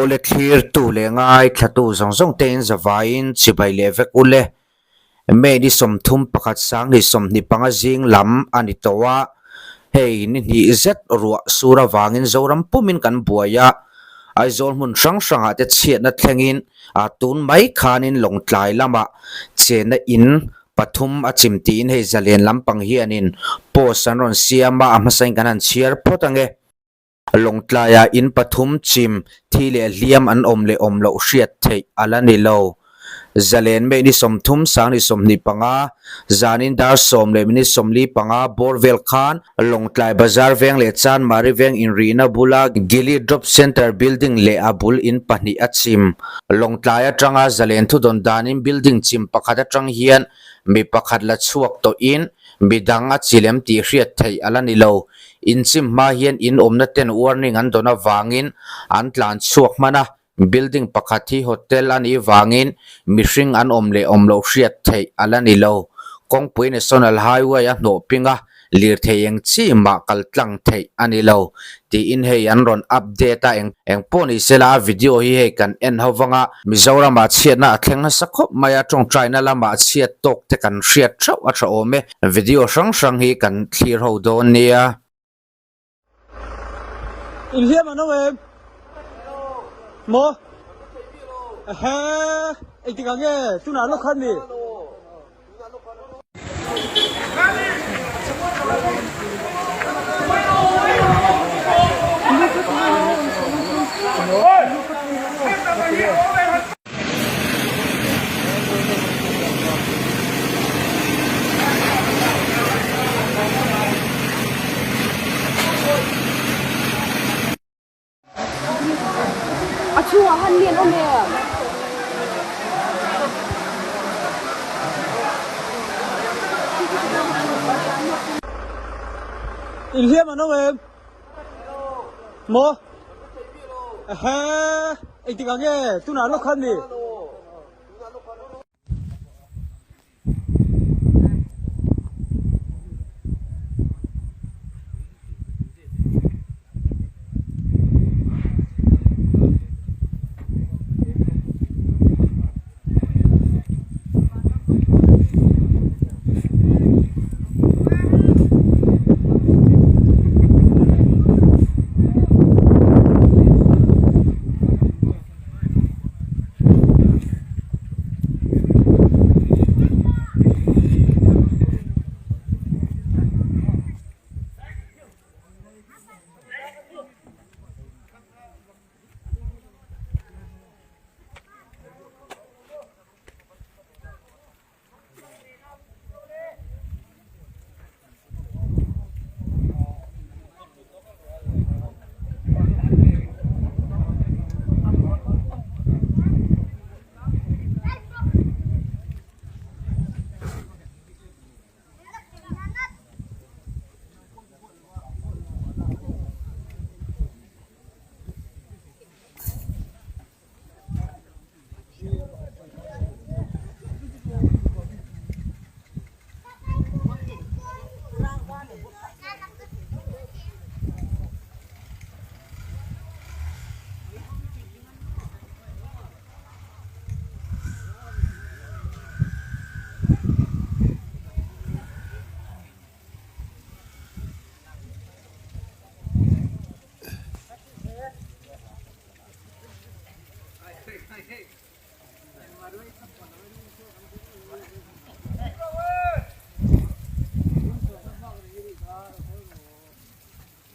Awle thlirtu leh ngaithlatu zawng zawng te in zavaiin chibai leh vek u le. May ni 31 2025 zing lam a ni tawh a, hei ni hnih zet ruah sur avangin Zoram pumin kan buai a, Aizawl hmun hrang hrangah te chhiatna thlengin a tun mai khanin Lawngtlai lamah chenna in pathum a chim tiin hei zalen lampang hianin post an rawn siam a, a hmasain kan han chhiar phawt ange. Lawngtlaiah in pathum chim thi leh hliam an awm leh awm loh hriat theih a la ni lo. Zalen May ni 30 2025, zanin dar 10:45 bawr vel khan Lawngtlai Bazar veng leh Chanmari veng inrihna bula Gili Drop Centre building leh a bul in pahnih a chim. Lawngtlai atanga zalen thudawn danin building chim pakhat atang hian mi pakhat la chhuak tawhin midang a chilem tih hriat theih a la ni lo. Inchim hma hian in awmna ten warning an dawn avangin an tlan chhuak hman a, building pakhat hi hotel a nih vangin mihring an awm leh awm loh hriat theih a la ni lo. Kawngpui National Highway a hnawh ping a, lirthei eng chi mah kal tlang theih a ni lo tiin hei an rawn update a, eng pawh ni sela a video hi hei kan en ho vang a, Mizoramah chhiatna a thleng nasa khawp mai a, tawngtaina lamah chhiat tawk te kan hriat theuh a tha awm e. Video hrang hrang hi kan thlir ho dawn nia. Inhliam an awm em? Maw? Ehe, engtik ah nge tunah lawk khan mi? A chhungah han mi an awm em? Inhliam an awm em? Maw? Ehe, engtik ah nge tunah lawk khan mi?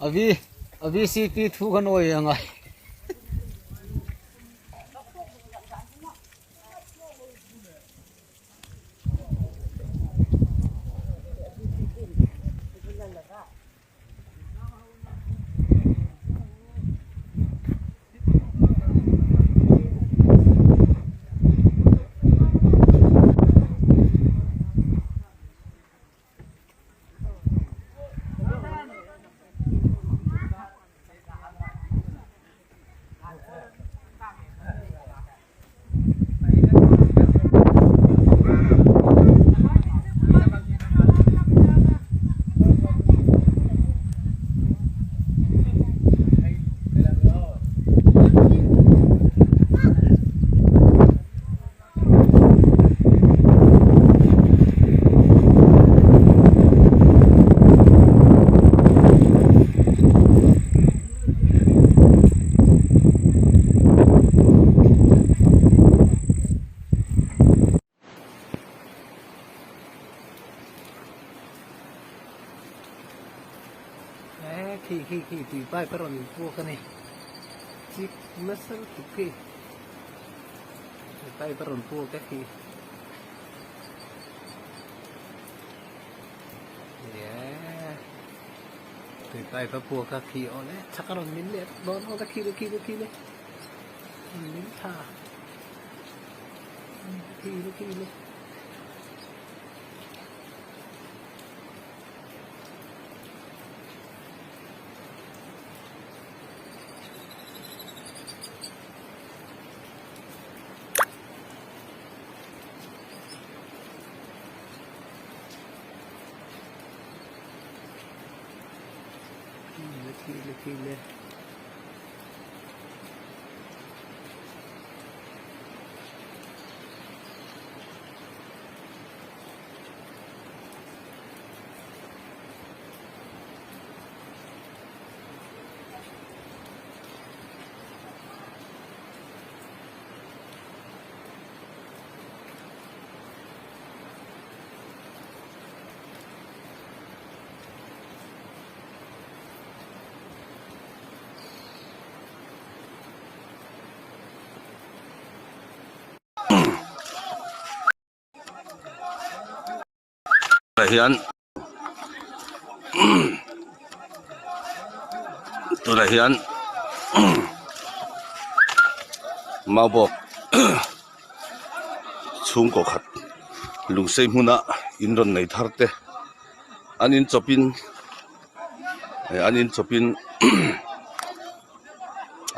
A a VCP thu kha nawi a ngai. Khi khi khi tui pipe a rawn inpuak a ni. Chik nasa lutuk khi. Tui pipe a rawn puak e khi. Yeah. Tui pipe a puak a khi aw le chak a rawn min leh dawn aw le khi le khi le khi le. Min tha. Khi le khi le. Khi le khi le. Tah hian tunah hian maubawk chhungkaw khat lungsei hmuna in rawn nei thar te an in chawp in an in chawp in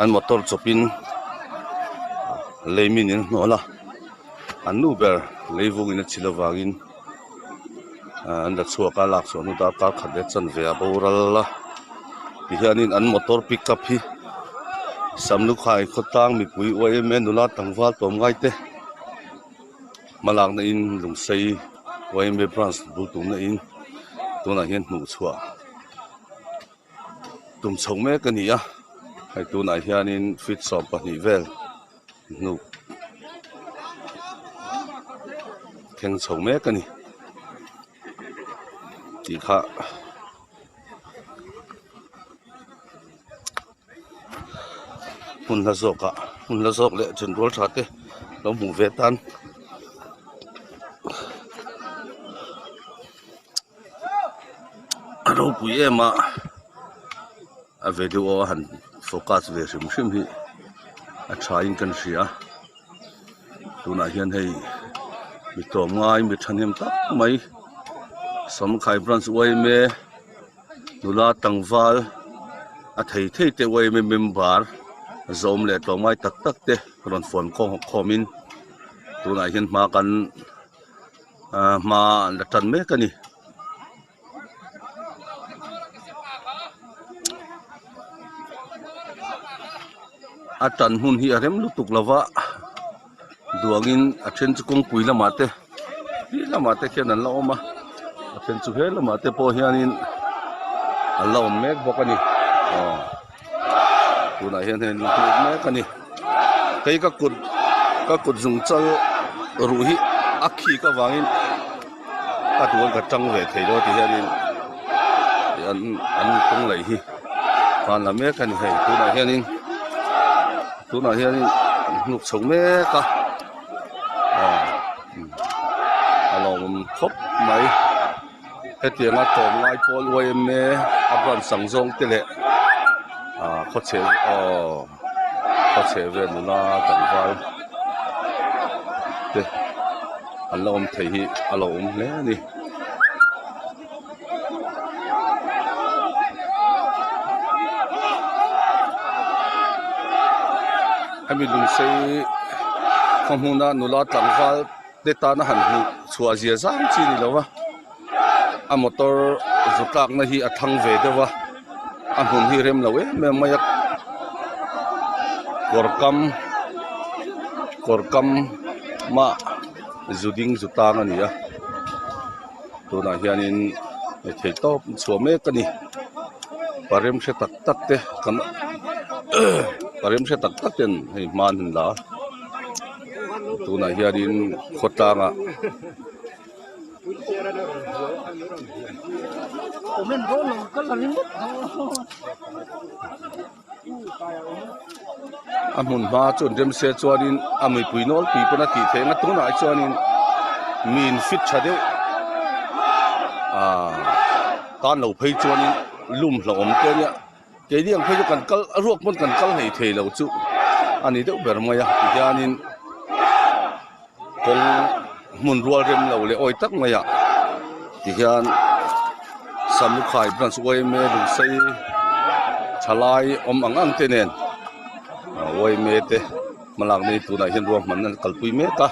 an motor chawp in leimin in hnawl a an nu ber leivung in a chhilh avangin an la chhuak a lak chhuah hnu darkar khat leh chanve a boral a tihianin an motor pick up hi samlukhai khawtlang mipui yma nula tlangval tlawm ngai te hmalakna in lungsei yma branch bul tumna in tunah hian hmuh chhuah. Tum chho mek a ni a hei tunah hianin feet 12 vel hnuk thleng chho mek a ni tih kha hmun hla zawk ah hmun hla zawk leh chen rual tha te lo hmuh ve tan. A ropui em a a video a han focus ve hrim hrim hi a tha in kan hria tunah hian hei mi tlawmngai mi thahnem tak mai samkhai branch yma nula tlangval a thei thei te yma member zawm leh tlawmngai tak tak te rawn fawm khawm in tunah hian hma kan. Ahh hma an la tan mek a ni. A tan hun hi a rem lutuk lo va duangin a then chu kawngpui lamah te ti lamah te khian an la awm a a then chu he lamah te pawh hianin an la awm mek bawk a ni aw tunah hian hei an lut mek a ni. Hei ka kut ka kut zung chal ruh hi a khik avangin ka duh ang ka tang ve thei lo ti hianin an an kawng laih hi van la mek a ni hei tunah hianin tunah hianin hnuk chho mek a aw a lawmawm khawp mai hetianga tlawmngai pawl yma a branch ang zawng te leh ah khawchheh aw. Khaw chheh vel nula tlangval te an la awm thei hi a lo awm hle a ni. Hemi lungsei khaw hmuna nula tlangval te tana han hmuh chhuah zia zam chi ni lo va a motor zu tlakna hi a thang ve deuh a a hmun hi rem lo em em mai a kawr kam kawr kam mah zu ding zu tang a ni a tunah hianin thei tawp chhuah mek a ni parem hre tak tak te kan parem hre tak tak ten hei hma an han la a tunah hianin khawtlangah. A hmun hma chuan remse chuanin a mipui nawlpui pawn a tih theih ang a tunah chuanin mi in fit tha deuh ahh tan lo phei chuanin lum hlauhawm te ania keini ang phei chu kan kal a ruak pawn kan kal hlei thei lo chu a ni deuh ber mai a tihianin kawng hmun rual rem lo leh awi tak mai ah tihian Samukhai branch yma Lusei thalai awm ang ang te nen yma te hmalak nei tunah hian ruahmanna an kalpui mek a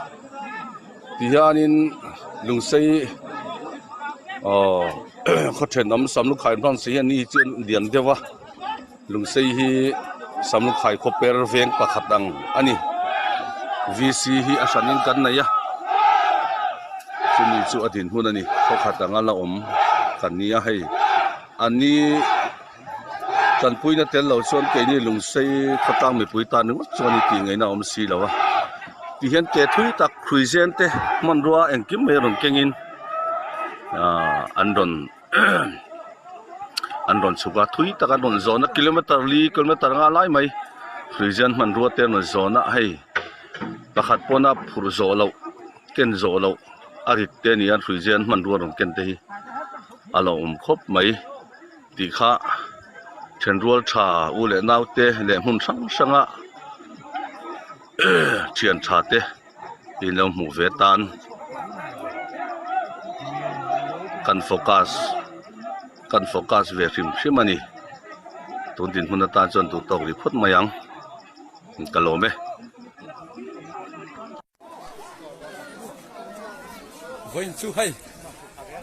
tihianin Lusei aww khaw thenawm Samukhai branch hi ani chu an lian deuh a. Lungsei hi Samlukhai khawper veng pakhat ang a ni. VC hi a hranin kan nei a, chumi chu a dinhmun a ni. Khawkhat anga la awm kan ni a hei. A ni tanpuina tel lo chuan keini Lungsei khawtlang mipui tan ringawt chuan i tih ngaihna a awm si lo a. Tihian ke thui tak hruizen te hmanrua engkim mai rawn kengin ahh an rawn. an rawn chhuk a thui tak an rawn zawn a kilometer li kilometer nga lai mai hruizen hmanrua te an rawn zawn a hei pakhat pawna phurh zawh loh ken zawh loh a rit te a ni a hruizen hmanrua rawn ken te hi a lo awm khawp mai tih kha thenrual tha u leh nau te leh hmun hrang hrang a thian tha te. In lo hmuh ve tan kan focus kan focus ve hrim hrim a ni tun dinhmun atan chuan duh tawk rih phawt mai ang ka lawm e. Vawiin chu hei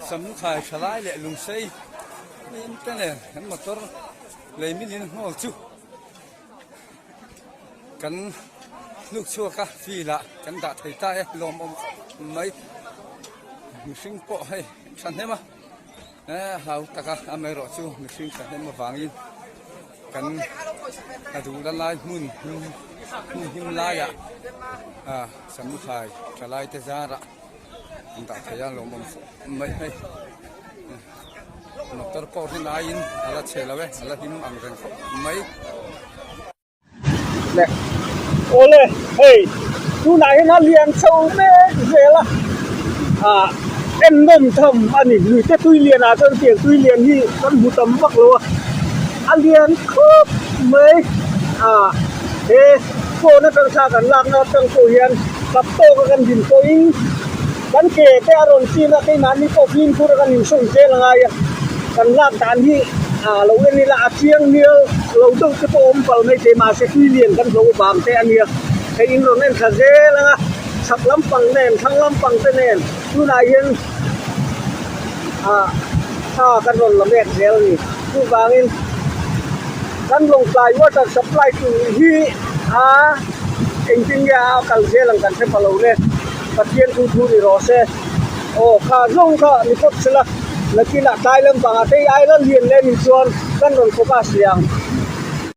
Samlukhai thalai leh Lungsei in te nen kan motor lei min in hnawl chu. Kan hnuk chhuak a field ah kan dah thei ta e lawmawm khawp mai mihring pawh hei thahnem a eh hlau tak a amaherawh chu mihring thahnem avangin kan a duh la lai hmun hmun him laiah ah samuthlai thalai te zarah an dah thei a lawmawm khawp mai hei. Motor pawh hi laiin a la chhe lo e, a la him ang reng khawp mai. Le awle hei tunah hian a lian chho mek zel a ah en nawm tham a ni lui te tui lian ah chuan tiang tui lian hi kan hmu tam vak lo a a lian khawp mai ah he phone atang thla kan lakna atang pawh hian kap tawk a kan din pawhin. Kan ke te a rawn chin a, keimahni pawh fimkhur a kan insawi zel a ngai a, kan lak dan hi a lo en ila a chiang mial lo deuh te pawh a awm palh mai thei mahse tui lian kan hlo vang te a nia, hei in rawn en thla zel ang a, chhak lampang nen thlang lampang te nen tunah hian ah thla kan rawn la mek zel a ni, chuvangin kan Lawngtlai water supply tur hi a engtin nge a kal zel ang kan hre pha lo le. Pathian thu thu ni rawh se. Aw kha zawng kha ni phawt sela, nakinah tlai lampangah te i aila lian leh nih chuan kan rawn focus leh ang.